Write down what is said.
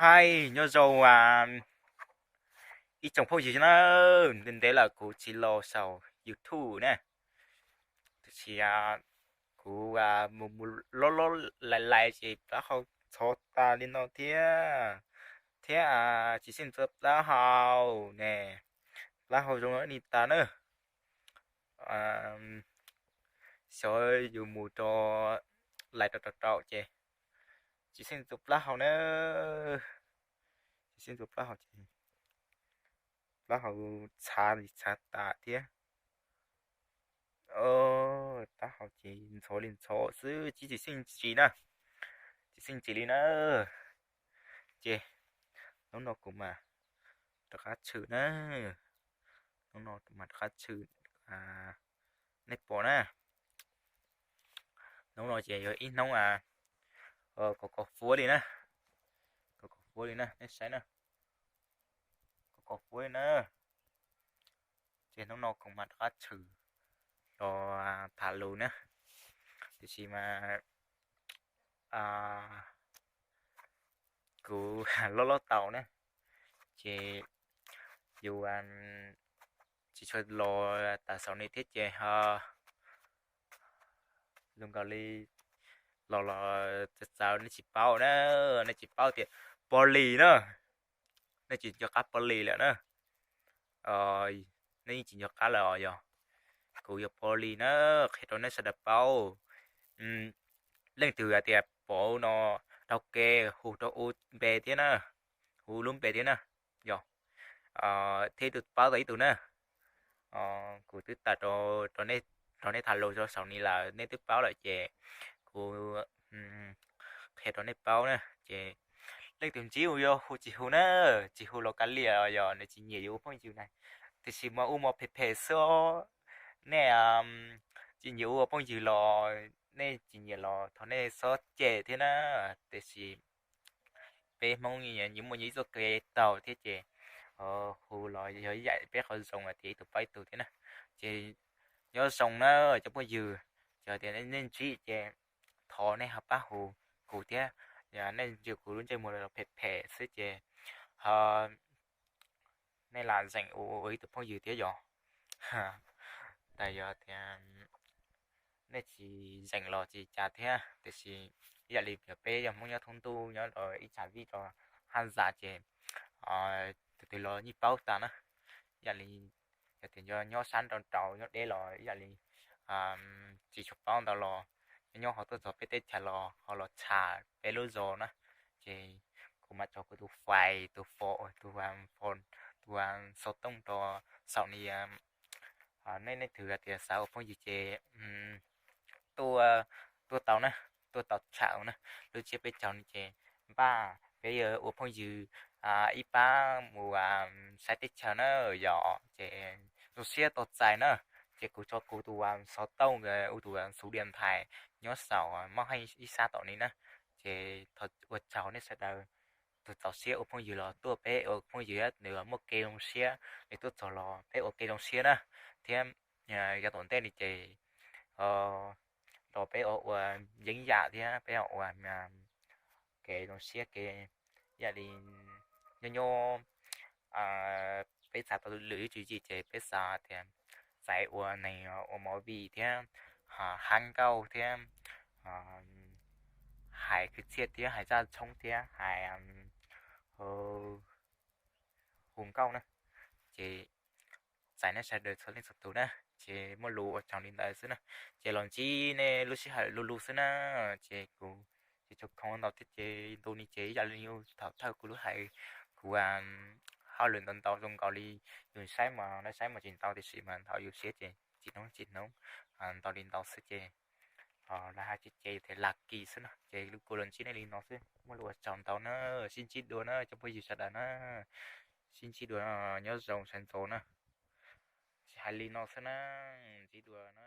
Hais nyob zoo ib tsoom phooj ywg na, ntev ntev lawm kuv tsis los saum YouTube na, tiam sis kuv mus mus lob lob lais lais ces plaub hau ntxhov tas li no thiab, thiab tsis xyeej txua plaub hau ne, plaub hau zoo li tas na. Xyov yus mus rau lais rau rau rau ces tsis xyeej txua plaub hau na, tsis xyeej txua plaub hau ces plaub hau ntxhov li ntxhov tas thiab. Plaub hau ces ntxhov li ntxhov xwb, tsis tsis xyeej tsis na, tsis xyeej tsis li na. Ces hnub no kuv mam rov qab tshwm na, hnub no kuv mam rov qab tshwm, nej pom na. Hnub no ces yog ib hnub kaus kaus fuab li na, kaus kaus fuab li na, nej saib na, kaus kaus fuab li na. Ces hnub no kuv mam rov qab tshwm los tham lus na, tiam sis mas kuv loj loj tau na, ces yus tsis tshua los tas xaus ni thiab ces ho zoo nkaus li los los txawv txawv nej tsis paub na, nej tsis paub tias Pov Lis na, nej tsis nco qab Pov Lis lawm na. Nej yeej tsis nco qab lawm os, yog kuv yog Pov Lis na, qhia rau nej sawv daws paub. Leej twg hais tias Pov no, dhau kev hu rau ub npe thiab na, hu lub npe thiab na, yog thiab ib tug paub tau ib tug na. Kuv twb tawm rau nej tham lus rau saum ni lawm, nej twb paub lawm ces kuv qhia rau nej paub na. Ces leej twg ntsib ua yuav hu tsis hu na, tsis hu los kav liam, yog nws tsis nyiam yus ua phooj ywg na, tiam sis mas ua mov phem phem xwb os. Nej tsis nyiam ua phooj ywg los nej tsis nyiam los thov nej txhob cem thiab na, tiam sis peb Hmoob nyias muaj nyias ib txoj kev taug thiab ces hu los yog ib yam peb qhov zoo tias ib tug paub ib tug thiab na. Ces nyob zoo na cov phooj ywg, yog tias nej ntsib ces thov nej ho pab hu kuv thiab, yog nej ntsib kuv lub ntsej muag los phem phem xwb ces ho nej lam zeem ua ib tug phooj ywg thiab yog. Tas yog tias nej tsis zeem los tsis cas thiab, tiam sis ib yam li peb yog Hmoob nyob thoob ntuj nyob ib tsam vij rau haj zam ces tus twg los yeej paub tas na. Ib yam li yog tias nyob sab nrau nrau nyob deb los ib yam li tsis tshua paub ntau los nyob nyob ho tuaj txog peb teb chaws los ho los tsham peb lub zos na. Ces kuv mam tso kuv tus fais tus fo tus fo tus xov tooj rau saum ni. Nej nej twg tias xav ua phooj ywg ces tuaj, tuaj tau na, tuaj tau tsham na. Lub tsiab peb caug no ces npaj peb yuav ua phooj ywg ib pab mus saib teb chaws na. Yog ces zoo siab tau txais na. Ces kuv tso kuv tus xov tooj, tus xuv diam nthais nyob saum maj heej ib sab tom ni na. Ces thov ua tsaug nej sawv daws, tus txaus siab ua phooj ywg los tuaj peb ua phooj ywg, nws muaj kev zoo siab nws tuaj txog los peb ua kev zoo siab na. Thiab yav tom ntej ni ces los peb ua yeeb yam thiab peb ua kev zoo siab kev, ib yam li nyob nyob peb xav tau lwm ib tswv yim ces peb xav tias txais ua neeg ua movie thiab hab nkauj thiab hais kwv txhiaj thiab hais zaj tshoob thiab hais hu nkauj na. Ces txais nej sawv daws txhua leej txhua tus na, ces muaj lus ua tsaug li ntawd xwb na. Ces los ntsib nej lub sij hawm luv luv xwb na. Ces kuv ces tso khoo ntau thiab ces ntu ni ces ib yam li thaum thawj kuv lub hais, kuv hauj lwm ntau ntau zoo nkaus li yus saib mas nej saib mas tsis ntau tiam sis mas thaum yus siab ces tsis hnub tsis hnub ntau li ntau xwb ces lawv hais tsis ces tias lag kis xwb no. Ces kuv los ntsib nej li no xwb, muaj lus ua tsaug ntau na, sib ntsib dua na cov phooj ywg sawv daws na, sib ntsib dua, nyob zoo sawv ntxov na. Tsis hais li no xwb na, ntsib dua na.